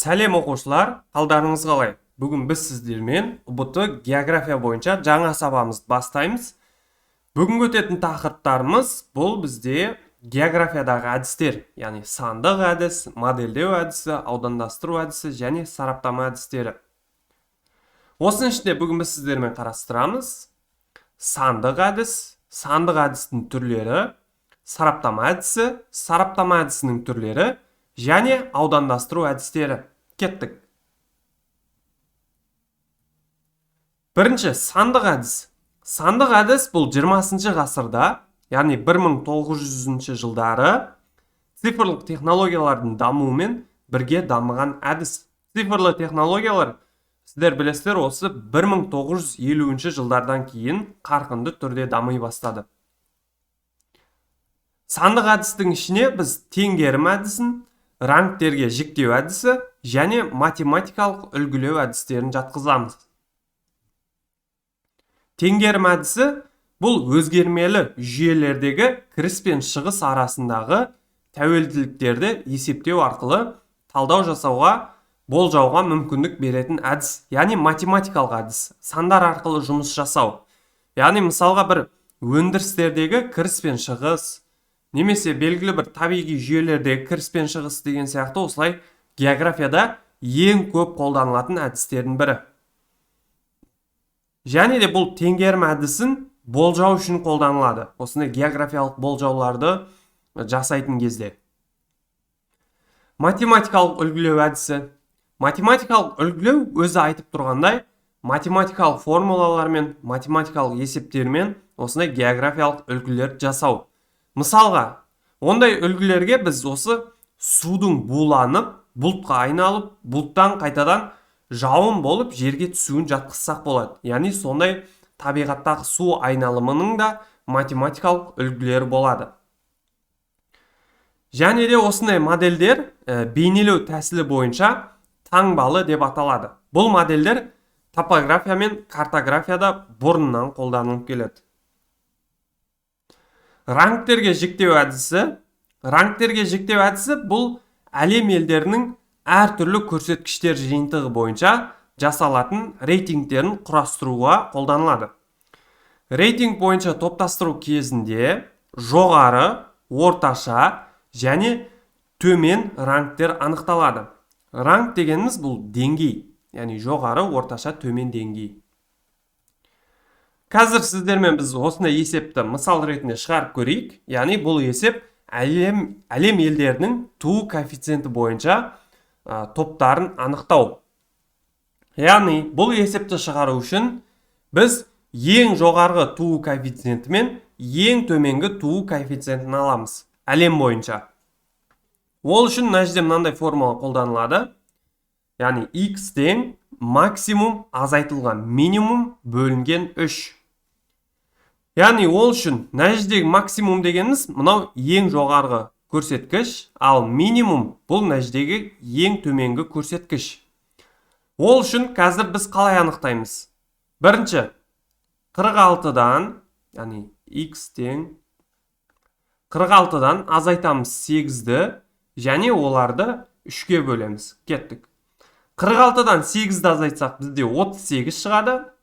Сәлем оқушылар, қалдарыңыз қалай? Бүгін біз сіздермен ҰБТ география бойынша жаңа сабағымызды бастаймыз. Бүгінгі өтетін тақырыптарымыз бұл бізде географиядағы әдістер, яғни сандық әдіс, модельдеу әдісі, аудандастыру әдісі және сараптама әдістері. Осының ішінде бүгін біз сіздермен қарастырамыз сандық әдіс, сандық әдістің түрлері, сараптама әдісі, сараптама әдісінің түрлері және аудандастыру әдістері. Кеттік. Бірінші, сандық әдіс. Сандық әдіс бұл 20 ғасырда, яғни 1900 жылдары цифрлық технологиялардың дамуымен бірге дамыған әдіс. Цифрлы технологиялар, сіздер білесіздер, осы 1950 жылдардан кейін қарқынды түрде дами бастады. Сандық әдістің ішіне біз теңгерім әдісін, рангтерге жіктеу әдісі және математикалық үлгілеу әдістерін жатқызамыз. Теңгерім әдісі бұл өзгермелі жүйелердегі кіріс пен шығыс арасындағы тәуелділіктерді есептеу арқылы талдау жасауға, болжауға мүмкіндік беретін әдіс, яғни математикалық әдіс, сандар арқылы жұмыс жасау. Яғни мысалға бір өндірістердегі кіріс пен шығыс, немесе белгілі бір табиғи жүйелердегі кіріс пен шығыс деген сияқты осылай географияда ең көп қолданылатын әдістердің бірі. Және де бұл теңгерім әдісін болжау үшін қолданылады. Осындай географиялық болжауларды жасайтын кезде. Математикалық үлгілеу әдісі. Математикалық үлгілеу өзі айтып тұрғандай, математикалық формулалармен, математикалық есептермен осындай географиялық үлгілер жасау. Мысалға, ондай үлгілерге біз осы судың буланып, бұлтқа айналып, бұлттан қайтадан жауын болып жерге түсуін жатқызсақ болады. Яғни сондай табиғаттағы су айналымының да математикалық үлгілері болады. Және де осындай модельдер бейнелеу тәсілі бойынша таңбалы деп аталады. Бұл модельдер топография мен картографияда бұрыннан қолданылып келеді. Рангтерге жіктеу әдісі. Рангтерге жіктеу әдісі бұл әлем елдерінің әртүрлі көрсеткіштер жиынтығы бойынша жасалатын рейтингтерін құрастыруға қолданылады. Рейтинг бойынша топтастыру кезінде жоғары, орташа және төмен рангтер анықталады. Ранг дегеніміз бұл деңгей, яғни жоғары, орташа, төмен деңгей. Қазір сіздермен біз осындай есепті мысал ретінде шығарып көрейік. Яғни бұл есеп әлем елдерінің туу коэффициенті бойынша топтарын анықтау. Яғни бұл есепті шығару үшін біз ең жоғарғы туу коэффициенті мен ең төменгі туу коэффициентін аламыз әлем бойынша. Ол үшін мына жерде мынандай формула қолданылады. Яғни x тең максимум азайтылған минимум бөлінген 3. Яғни ол үшін мына жердегі максимум дегеніміз мынау ең жоғарғы көрсеткіш, ал минимум бұл мына жердегі ең төменгі көрсеткіш. Ол үшін қазір біз қалай анықтаймыз? Бірінші, 46-дан, яғни x тең 46-дан азайтамыз 8-ді және оларды 3-ке бөлеміз. Кеттік. 46-дан 8-ді азайтсақ бізде 38 шығады.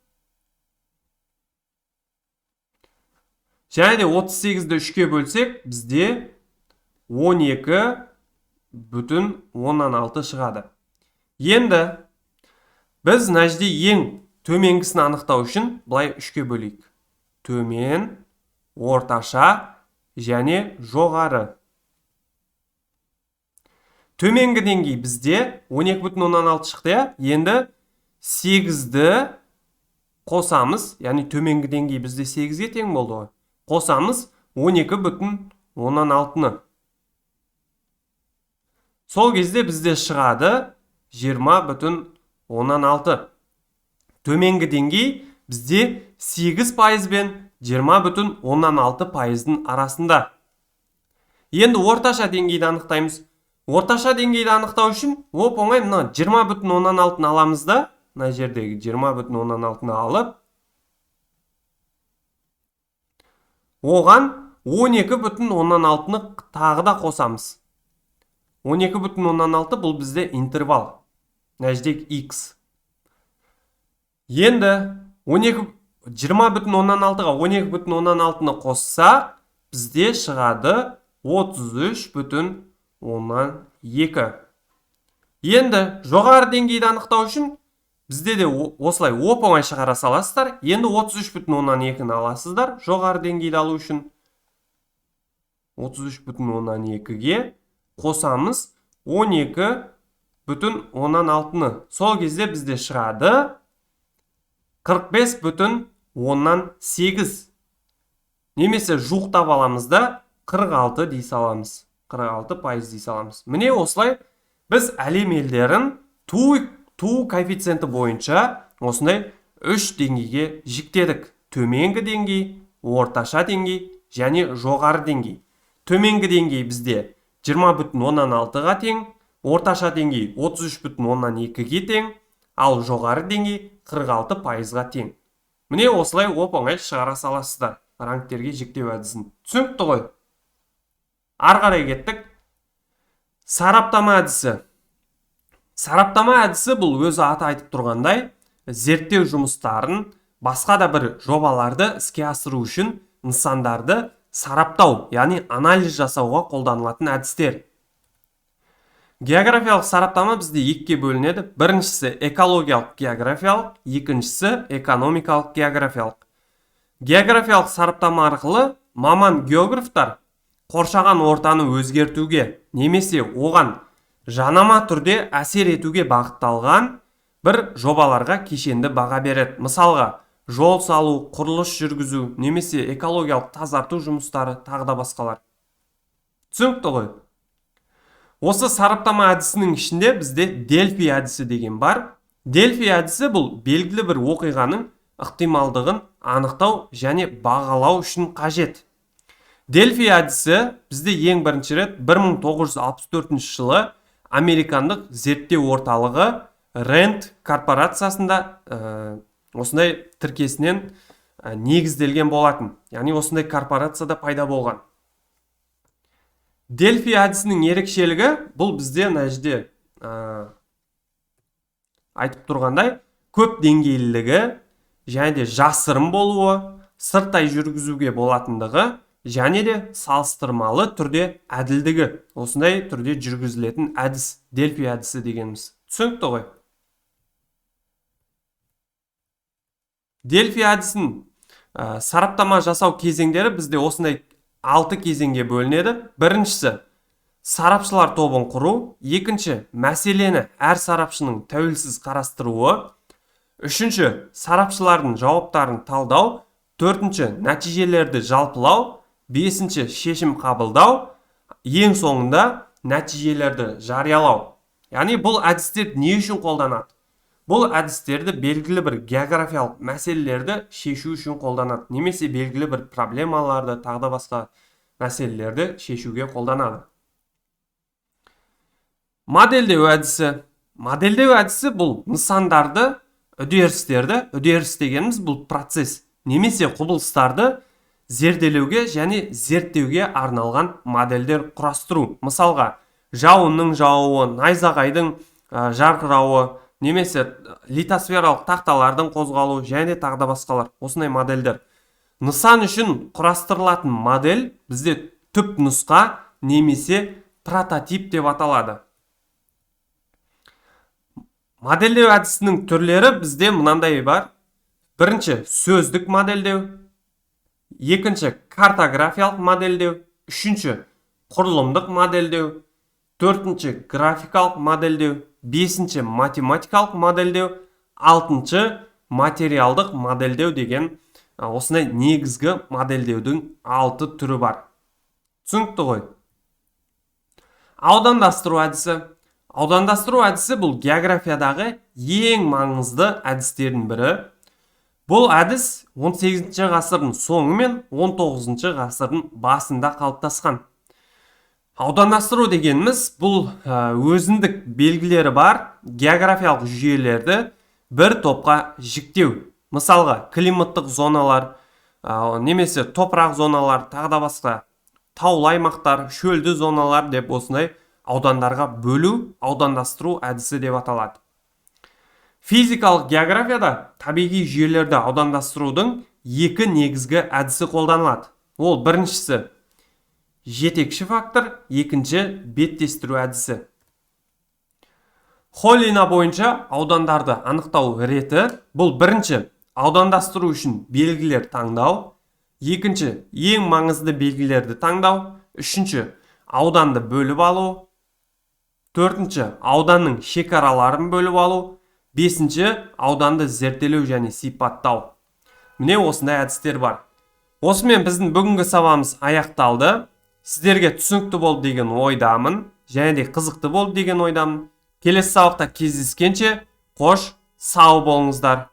Және де 38-ді 3-ке бөлсек бізде 12,6 шығады. Енді біз мына жерде ең төменгісін анықтау үшін былай 3-ке бөлейік. Төмен, орташа және жоғары. Төменгі деңгей бізде 12,6 шықты, иә? Енді 8-ді қосамыз, яғни төменгі деңгей бізде 8-ге тең болды ғой. Қосамыз 12,6-ны. Сол кезде бізде шығады 20,6. Төменгі деңгей бізде 8% пен 20,6%-дың арасында. Енді орташа деңгейді анықтаймыз. Орташа деңгейді анықтау үшін оп-оңай мына 20,6-ны аламыз да, мына жердегі 20,6-ны алып, оған 12,6-ны тағы да қосамыз. 12,6 бұл бізде интервал. Мына жерде x. Енді 12, 20,6-ға 12,6-ны қоссақ, бізде шығады 33,2. Енді жоғары деңгейді анықтау үшін бізде де осылай оп-оңай шығара саласыздар. Енді 33,2-ні аласыздар жоғары деңгейді алу үшін. 33,2-ге қосамыз 12,6-ны. Сол кезде бізде шығады 45,8. Немесе жуықтап аламыз да 46 дей саламыз. 46% дей саламыз. Міне осылай біз әлем елдерін туу коэффициенті бойынша осындай 3 деңгейге жіктедік. Төменгі деңгей, орташа деңгей және жоғары деңгей. Төменгі деңгей бізде 20,6-ға тең, орташа деңгей 33,2-ге тең, ал жоғары деңгей 46%-ға тең. Міне осылай оп-оңай шығара саласыздар рангтерге жіктеу әдісін. Түсінікті ғой? Ары қарай кеттік. Сараптама әдісі. Сараптама әдісі бұл өзі аты айтып тұрғандай, зерттеу жұмыстарын, басқа да бір жобаларды іске асыру үшін нысандарды сараптау, яғни анализ жасауға қолданылатын әдістер. Географиялық сараптама бізде екіге бөлінеді. Біріншісі экологиялық географиялық, екіншісі экономикалық географиялық. Географиялық сараптама арқылы маман географтар қоршаған ортаны өзгертуге немесе оған жанама түрде әсер етуге бағытталған бір жобаларға кешенді баға береді. Мысалға, жол салу, құрылыс жүргізу немесе экологиялық тазарту жұмыстары тағы да басқалар. Түсінікті ғой? Осы сараптама әдісінің ішінде бізде Дельфи әдісі деген бар. Дельфи әдісі бұл белгілі бір оқиғаның ықтималдығын анықтау және бағалау үшін қажет. Дельфи әдісі бізде ең бірінші рет 1964 жылы американдық зерттеу орталығы Рэнд корпорациясында осындай тіркесінен негізделген болатын. Яғни осындай корпорацияда пайда болған. Дельфи әдісінің ерекшелігі бұл бізде мына жерде айтып тұрғандай көп деңгейлілігі және де жасырын болуы, сырттай жүргізуге болатындығы және де салыстырмалы түрде әділдігі. Осындай түрде жүргізілетін әдіс, Дельфи әдісі дегеніміз. Түсінікті ғой? Дельфи әдісін сараптама жасау кезеңдері бізде осындай 6 кезеңге бөлінеді. Біріншісі сарапшылар тобын құру, екінші мәселені әр сарапшының тәуелсіз қарастыруы, үшінші сарапшылардың жауаптарын талдау, төртінші нәтижелерді жалпылау, бесінші шешім қабылдау, ең соңында нәтижелерді жариялау. Яғни бұл әдістер не үшін қолданады? Бұл әдістерді белгілі бір географиялық мәселелерді шешу үшін қолданады, немесе белгілі бір проблемаларды, тағы да басқа мәселелерді шешуге қолданады. Модельдеу әдісі. Модельдеу әдісі бұл нысандарды, үдерістерді, үдеріс дегеніміз бұл процесс, немесе құбылыстарды зерделеуге және зерттеуге арналған модельдер құрастыру. Мысалға, жауынның жаууы, найзағайдың жарқырауы, немесе литосфералық тақталардың қозғалуы және тағы да басқалар. Осындай модельдер. Нысан үшін құрастырылатын модель бізде түп нұсқа немесе прототип деп аталады. Модельдеу әдісінің түрлері бізде мынандай бар. Бірінші сөздік модельдеу, екінші картографиялық модельдеу, үшінші құрылымдық модельдеу, төртінші графикалық модельдеу, бесінші математикалық модельдеу, алтыншы материалдық модельдеу деген осындай негізгі модельдеудің 6 түрі бар. Түсінікті ғой? Аудандастыру әдісі. Аудандастыру әдісі бұл географиядағы ең маңызды әдістердің бірі. Бұл әдіс 18 ғасырдың соңы мен 19 ғасырдың басында қалыптасқан. Аудандастыру дегеніміз бұл өзіндік белгілері бар географиялық жүйелерді бір топқа жіктеу. Мысалға, климаттық зоналар, немесе топырақ зоналар, тағы да басқа таулы аймақтар, шөлді зоналар деп осындай аудандарға бөлу аудандастыру әдісі деп аталады. Физикалық географияда табиғи жүйелерді аудандастырудың екі негізгі әдісі қолданылады. Ол біріншісі жетекші фактор, екінші беттестіру әдісі. Холлина бойынша аудандарды анықтау реті бұл: бірінші, аудандастыру үшін белгілер таңдау, екінші, ең маңызды белгілерді таңдау, үшінші, ауданды бөліп алу, төртінші, ауданның шекараларын бөліп алу, бесінші, ауданды зерттелеу және сипаттау. Міне, осындай әдістер бар. Осымен біздің бүгінгі сабағымыз аяқталды. Сіздерге түсінікті болды деген ойдамын және де қызықты болды деген ойдамын. Келесі сабақта кездескенше, қош сау болыңыздар.